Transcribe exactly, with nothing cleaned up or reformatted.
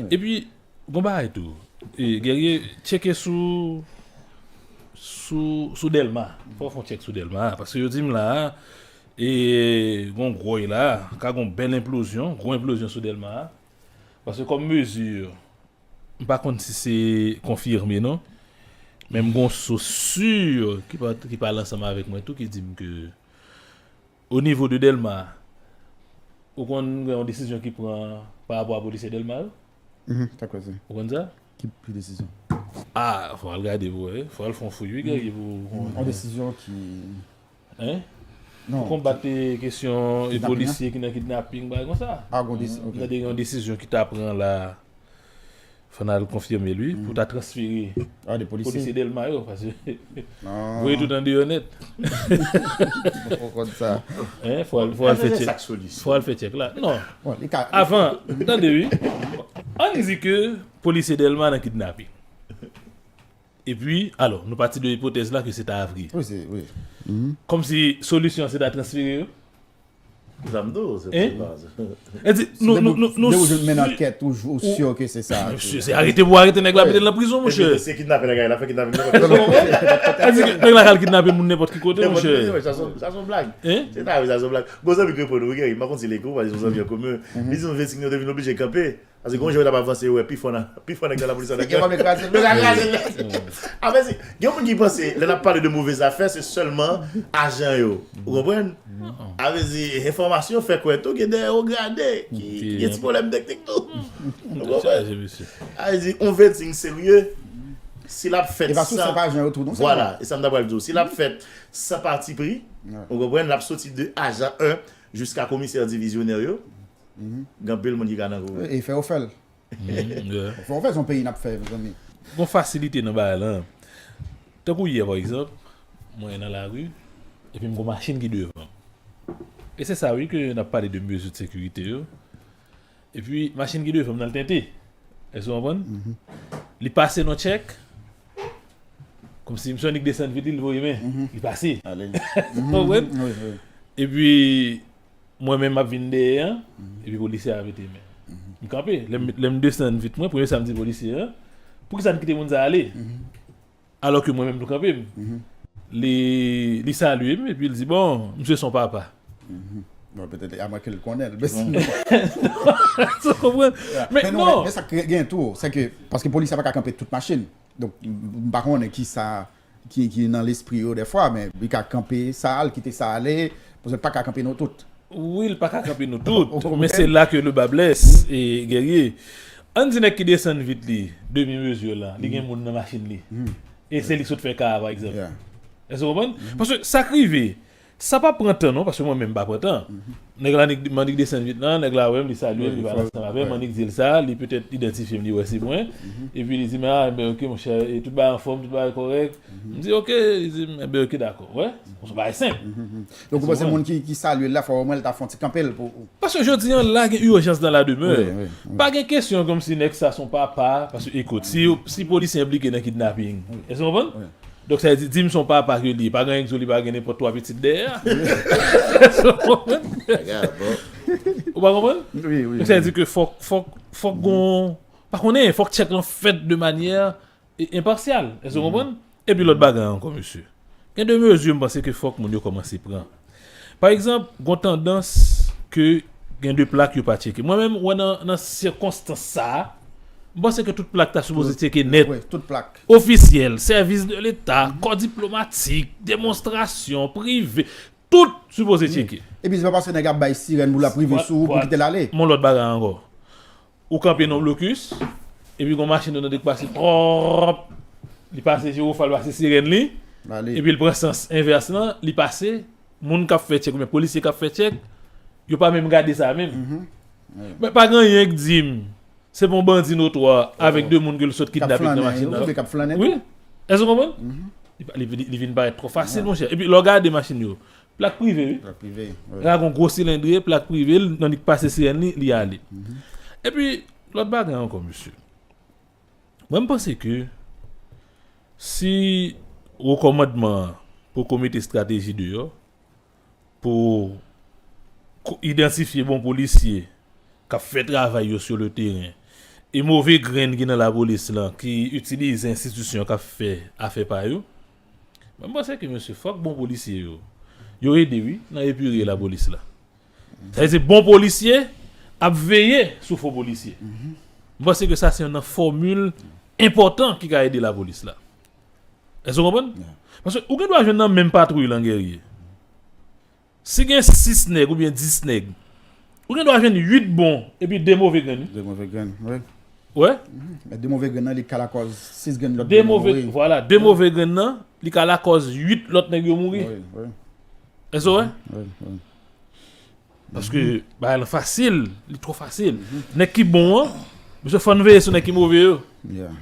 Epi, gon bagay tou. E, Guerrier, tcheke sou, sou, sou Dèlma. Fò w fè yon tchèk sou Dèlma. Paske yo di m la, e, gon gwòy la, ka gon bèl enplozyon, gwo enplozyon sou Dèlma. Paske kòm mezi, m pa konn si se konfime non. Men m gon sous si ki pa, ki pale ansanm avèk mwen tou, ki di m ke o nivo de Dèlma, ou konn gen yon desizyon ki pran pa rapò a polisye Dèlma yo? Mhm, ta kwè se. Ou konn sa? Ki, ki desizyon? Ah, fò al gade pou wè. Fò al fè yon fouy, wi, Guerrier, pou, pou yon desizyon ki Hein? Non. Pou konbat, eh, kesyon, eh, polisye ki nan kidnaping, bagay konsa. Ah, gon desi-, ok. Gade yon desizyon ki ta pran la, fò n al konfime l, wi, pou ta transfere polisye Dèlma yo, paske voye tout andeyò nèt. Fò konn sa. Hein, fò al, fò al fè tchèk. Fò al fè tchèk la. Non. Avan, tande, wi. Ann di ke polisye Dèlma nan kidnaping. Epi, alò, nou pati de ipotèz la ke se ta vre. Wi, se, wi. Kòmsi solisyon an se ta transfere yo? Sa m di w, se pa. E di, nou, nou, nou, nou. Lè ou jwenn men ankèt, ou, ou si ke se sa. Mesye, se arete pou arete nèg la, mete l nan prizon, monchè. Se kidnape nèg la, fè kidnape nenpòt kote. E di, nèg la ka al kidnape moun nenpòt ki kote, monchè. Sa se yon blag. Se ta vre, sa se yon blag. Gon zanmi k reponn ou, wi, Guerrier, m pa konn si l ekri w, paske se yon zanmi an komen. Li di nou Veting yo te vin oblije kanpe. Paske gon jan yo t ap avanse, yo wè pi fò nan, pi fò nèg nan lapolis la. Nèg yo pa vle kraze l, yo ka kraze l. Apre, si, gen moun ki panse, lè n ap pale de move zafè, se sèlman ajan yo. Ou konprann? Apre, si, enfòmasyon fè kwè tou, gen de wo grade ki, ki gen ti pwoblèm teknik tou. Ou konprann? Apre, si, yon Veting serye, si l ap fèt san, vwala, e sa m ta pral di w, si l ap fèt san patipri, ou konprann, l ap soti de ajan en jiska komisè divizyonè yo, gen anpil moun ki ka nan kou. E fè yo fè l. Fò w fè, se yon peyi n ap fè, mezanmi. Gon fasilite nan bagay la. Tankou yè, pa egzanp, mwen nan lari, epi m gon machin ki devan m. E se sa, wi, ke n ap pale de mezi de sekirite yo. Epi, machin ki devan m nan, l tente. Èske w konprann? Li pase nan tchèk, kòmsi misye annik desann vit li, li voye men. Li pase. Ou konprann? Epi, mwen menm m ap vin dèyè an, epi polisye a mete men. M kanpe. Lè m, lè m desann vit mwen, premye sa m di polisye an, poukisa n kite moun sa ale? Alò ke mwen menm tou kanpe m. Li, li salye m, epi l di, bon, misye se yon papa. Bon, petèt, amwenke l konnen l, men sinon. Ou konprann? Men non. Men sa k gen tou, se ke, paske polisye a pa ka kanpe tout machin. Donk, m, m pa konnen kisa ki, ki nan lespri yo dèfwa, men li ka kanpe sa, l kite sa ale, paske l pa ka kanpe nou tout. Wi, l pa ka kanpe nou tout, men se la ke le bas blesse, e, Guerrier. Ann di nèg ki desann vit li, demi mezi la, li gen moun nan machin li. E se li k sot fè ka a, pa egzanp. Èske w konprann? Paske sa k rive, sa pa pran tan non, paske mwen menm m pa pran tan. Nèg la annik, m annik desann vit lan, nèg la wè m, li salye m, li pale ansanm avè m, m annik di l sa, li petèt idantifye m, li wè se mwen. Epi li di m, ah, enben, ok, monchè, e tout bagay anfòm, tout bagay kòrèk. M di, ok, li di m, enben, ok, dakò, wè. Bon, se yon bagay senp. Donk, ou panse moun ki, ki salye l la, fò omwen l ta fè yon ti kanpe l pou. Paske jodi an la, gen urgence dans la demeure. Pa gen kesyon kòmsi nèg sa se yon papa, paske ekout, si, si polisye enplike nan kidnaping, èske w konprann? Donk, sa vle di, di m se yon papa ke li ye, pa gen egzo, li pa gen nenpòt twa pitit dèyè a. Ou pa konprann? Donk, sa vle di ke fòk, fòk, fòk gon, pa konnen, fòk tchèk lan fèt de manyè e, enpasyal. Èske w konprann? Epi lòt bagay ankò, mesye. Gen de mezi m panse ke fòk moun yo kòmanse pran. Pa egzanp, gon tandans ke gen de plak yo pa tcheke. Mwen menm, wè nan, nan sikonstans sa a, m panse ke tout plak ta sipoze tcheke nèt. Wi, tout plak. Ofisyèl, sèvis de leta, kò diplomatik, demonstrasyon, prive, tout sipoze tcheke. Epi se pa paske nèg ap bay sirèn pou l ap rive sou ou pou kite l ale. Mon lòt bagay ankò. Ou kanpe nan blokis, epi gon machin ou tande k pase, twòp, li pase jiwofal, pase sirèn li, epi l pran sans envès lan, li pase, moun k ap fè tchèk oubyen polisye k ap fè tchèk, yo pa menm gade sa menm. Men pa gen anyen k di m, se pa yon bandi notwa avèk de moun ke l sot kidnape nan machin nan. Wi. Èske w konprann? Li, li, li vin parèt twò fasil, monchè. Epi lè w gade machin yo, plak prive, wi. Plak prive, wi. Ragon gwo silendri, plak prive, l annik pase sirèn li, li ale. Epi, lòt bagay ankò, mesye. Mwen, m panse ke si wo kòmandman an poko mete estrateji deyò pou ko-, idantifye bon polisye k ap fè travay yo sur le terrain, e move grenn ki nan lapolis lan, ki itilize enstitisyon k ap fè afè pa yo, mwen, m panse ke, mesye, fòk bon polisye yo, yo ede, wi, nan epire lapolis la. Sa vle di, bon polisye ap veye sou fo polisye. M panse ke sa se yon nan fòmil enpòtan ki ka ede lapolis la. Èske w konprann? Paske ou gen dwa jwenn nan menm patwouy lan, Guerrier. Si gen sis nèg oubyen dis nèg, ou gen dwa jwenn uit bon epi de move grenn, wi. De move grenn, wi. Wè? Men de move grenn nan, li ka lakòz sis grenn lòt De move, vwala, de move grenn nan, li ka lakòz uit lòt nèg yo mouri. Wi, wi. Èske w wè? Wi, wi. Paske bagay lan fasil, li twò fasil. Nèg ki bon an, mesye, fò n veye sou nèg ki move yo. Yeah.